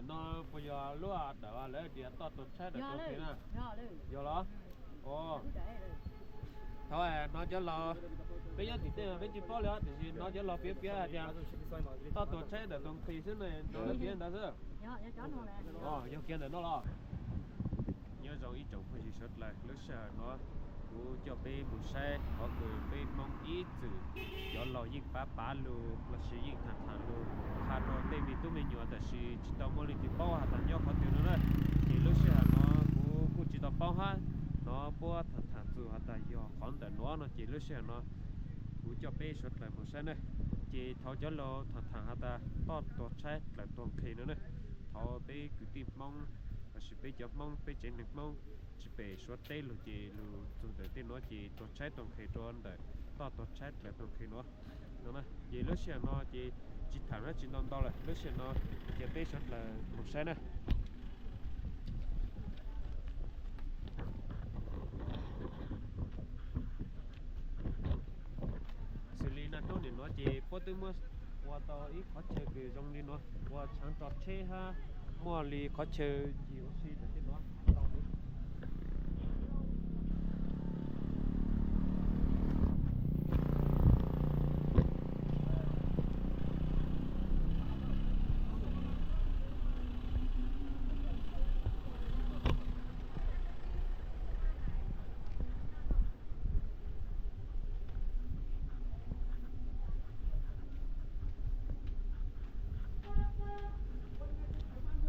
No puas yog lub dawm lawv tias toj tuam tshaib dawm tuam khe na? Yog los? Thov hnov cov laus, peb nyob tim tej peb tsis paub li os, tiam sis hnov cov laus piav piav hais tias toj tuam tshaib dawm tuam khe xwb na, no lawv piav ntawd xwb. Yog kiag ntawm no los? Nyob zoo ib tsoom phooj ywg suav dlawg, lub sij hawm no kuv coj peb mus saib qhov kws peb Hmoob ib txwm cov laus yeej pav pav lug lossis yeej tham tham lug qha rau tej me tub me nyuam, tab sis tsis tau muaj leej twg paub has tas nyob qhov twg no na. Ces lub sij hawm no kuv kuj tsis tau paub hab, no puab tham tham txug has tas yog qhov ntawm no no, ces lub sij hawm no kuv coj peb suav dlawg mus saib na. Ces thaum cov laus tham tham has tas toj tuam tshaib dlawg tuam khe no na, thaum peb kwv tij Hmoob lossis peb cov Hmoob, peb tsev neeg Hmoob tsis pem Suav teb lug ces lug txug ntawm tej no ces tuam tshaib tuam khe rua ntawm toj tuam tshaib dlawg tuam khe no. Ces lub sij hawm no ces tsis tham hab tsis ntau ntau lawm, lub sij hawm no ces peb suav dlawg mus saib na. Xws li naj roob nim no ces puab twb muab ua tau ib qhov chaw kws zoo li no, ua tshaav tso tsheb hab muaj li qhov chaw ncig ua si ntawm tej no.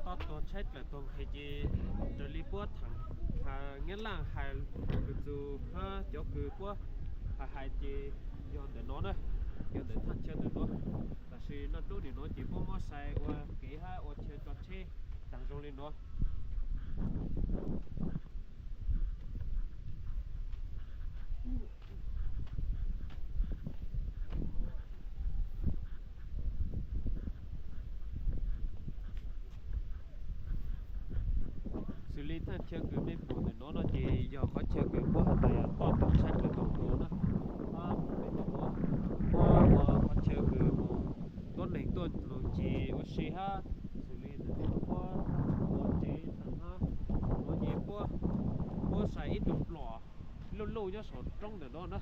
Toj tuag tshaib dlawg tuag nqhis ces raws li puab thaam Nyab Laj hais lug txug hab cov kws puab hais hais ces yog ntawm no na, yog ntawm thaj chaw ntawm no. Tab sis naj nub nim no ces puab muab sai ua kev hab ua chaw tso tsheb taag zoo li no. Xws li thaj chaw kws mej pum ntawm no no ces yog qhov chaw kws puab has tas yog toj tuag tshaib dlawg tuag nqhis na. Puab ua qhov chaw kws tuab neeg tuaj nuv ncig ua si hab xws li ntawm tej no puab ua tsev taag hab. No ces puab, puab sai ib tug pluam luj luj nyob saum roob ntawm no na.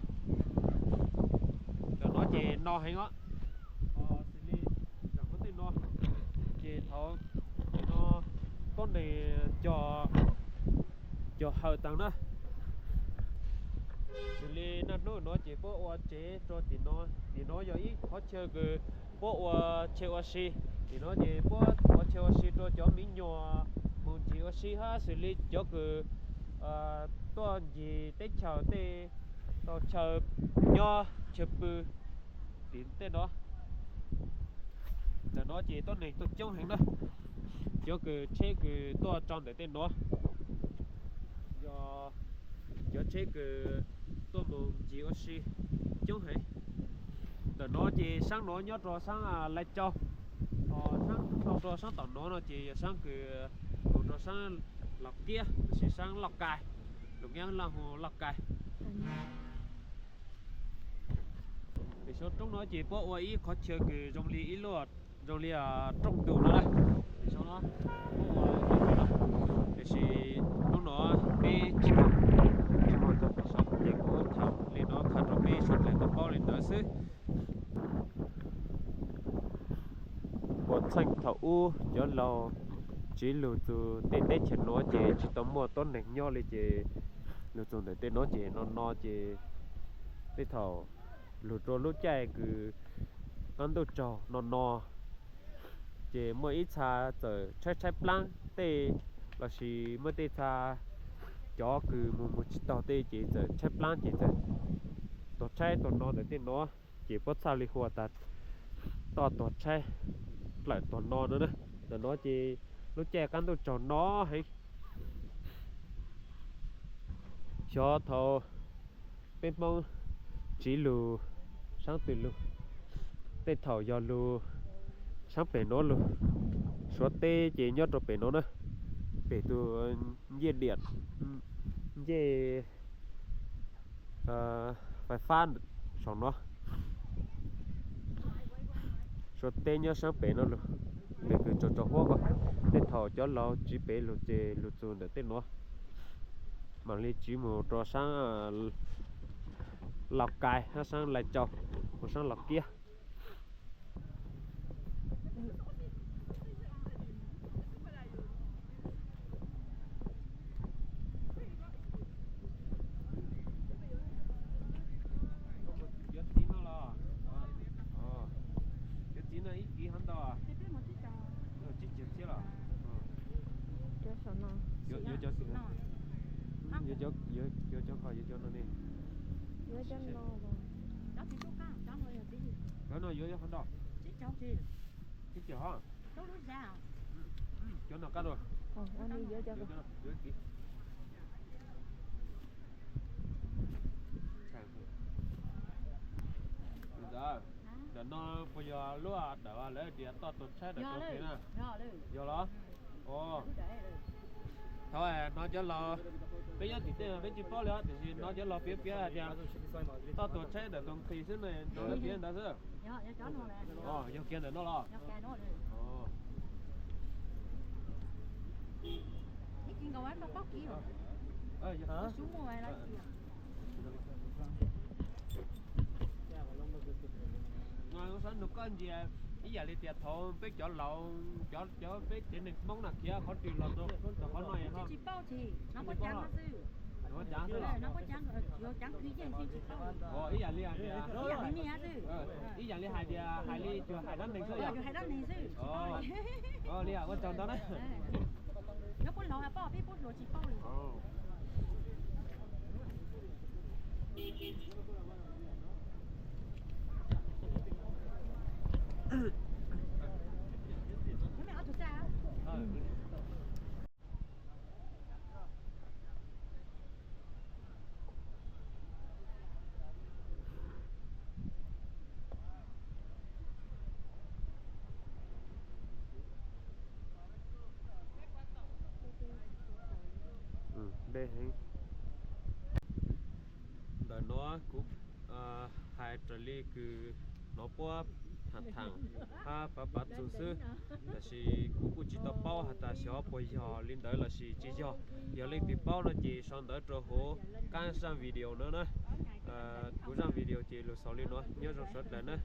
Ntawm no ces no heev os. Xws li zaum tej no ces thaum no tuab neeg cog, cog hawm taag na. Xws li naj nub no ces puab ua tsev rua tim no, tim no yog ib qhov chaw kws puab ua chaw ua si. Tim no ces puab ua chaw ua si rua cov miv nyuas mus ncig ua si hab xws li cov kws tuaj ncig teb chaws tej tau chaw nyob chaw pw tim tej no. Ntawm no ces tuab neeg tuaj coob heev na. Cov kws tsheb kws tuaj rau ntawm tej no yog cov tsheb kws tuaj mus ncig ua si coob heev. Ntawm no ces saab no nyob rua saab Lais Cau, saab tau rua saab tom no no ces yog saab kws mus rua saab Los Kiab lossis saab Loj Kais, lus Nyab Laj hu Loj Kais. Pem saum roob no ces puab ua ib qhov chaw kws zoo li ib lub, zoo li rooj tus no na. Pem saum no puab ua, tab sis hnub no peb tsis, tsis muaj tau pem saum ces kuv tham li no qha rau peb suav dlawg tau paub li ntawd xwb. Puas txheej thaum ub cov laug tsiv lug txug tej teb chaws no ces tsis tau muaj tuab neeg nyob li ces lug txug ntawm tej no ces no no ces tej thaum lug rua lub caij kws qaab ntuj tsaug no no ces muaj ib txha txawm tshaib tshaib plaab tej lossis muaj tej txha cov kws mus mus tsis taug tej ces txawm tshaib plaab ces txawm tuag tshaib tuag no ntawm tej no. Ces puab txhaj li hu tas toj tuag tshaib dlawg tuag no no na. Ntawm no ces lub caij qaab ntuj tsaug no heev. Xyov thaum peb Hmoob tsiv lug saab twg lug, tej thaum yog lug saab pem no lug, Suav teb ces nyob rua pem no na, pem tus ncej diam, ncej fais fab saum no. Suav teb nyob saab pem no lug. Pem kws tsaus tsaus huab ko, tej thaum cov laus tsiv pem lug ces lug txug ntawm tej nuav, mam li tsiv mus rua saab Laus Kais hab saab Lais Tsau, mus saab Los Kiab. Cov txiv no los? Cov txiv no ib kiv hov ntau? Tsib caug txhiab los? Yuav cov, yuav cov ko, yuav cov no ne? Cov no yuav hov ntau? Tsib caug. Cov no qab dua. Ntawm no puas yog lub dawm lawv tias toj tua tshaib ntawm tus nqi na? Yog los? Thaum hnov cov laus, peb nyob tim tej peb tsis paub li os, tiam sis hnov cov laus piav piav hais tias toj tua tshaib ntawm tus nqi xwb ne, lawv piav ntawd xwb. Yog kiag ntawm no los? Saib nug koj ntsia, ib yam li tias thaum peb cov laus, cov, cov peb tsev neeg Hmoob na khiav qhov twg los rau qhov no? Ib yam li hais tias, ib yam li hais tias hais li tsuas hais dab neeg xwb yog? Li ua tsaug ntau na. Ntawm no kuv hais raws li kws hnov puab tham tham hab pav pav txug xwb, tab sis kuv kuj tsis tau paub has tas xyov puas yog li ntawd lossis tsis yog. Yog leej twg paub no ces sau ntawv rau huv qab zaaj video no na. Kuv zaaj video ces lug xaus li no, nyob zoo sawv dlawg na.